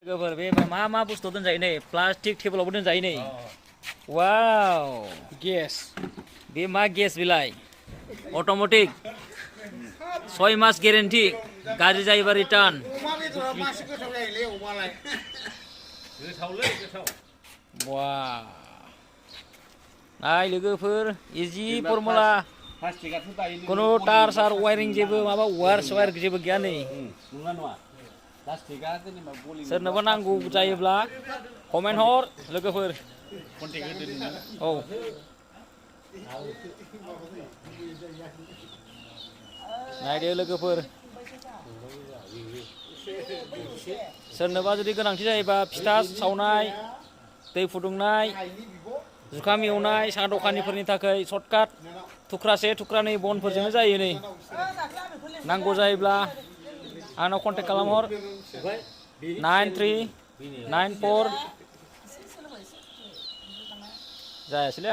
लोगोफोर बे मा बुस्थु दोनजायो नै प्लास्टिक टेबोलावबो दोनजायो नै वाव गेस बे मा गेस बेलाय अट'मेटिक 6 मास गेरेन्टि गाज्रि जायोबा रिटार्न वाव नाय लोगोफोर इजि फर्मुला कुनु तार सार वायरिं जेबो माबा वायर जेबो गैया नै सोरनोबा नांगौ जायोब्ला कमेन्ट हर लोगोफोर औ नायदो लोगोफोर सोरनोबा जुदि गोनांथि जायोबा फिथा सावनाय दै फुदुंनाय जुखाम एवनाय साहा दखानिफोरनि थाखाय सर्टकाट थुख्रासे थुख्रानै बनफोरजोंनो जायो नै नांगौ जायोब्ला आंनाव कन्टेक्ट खालामहर 9394 जायासैलै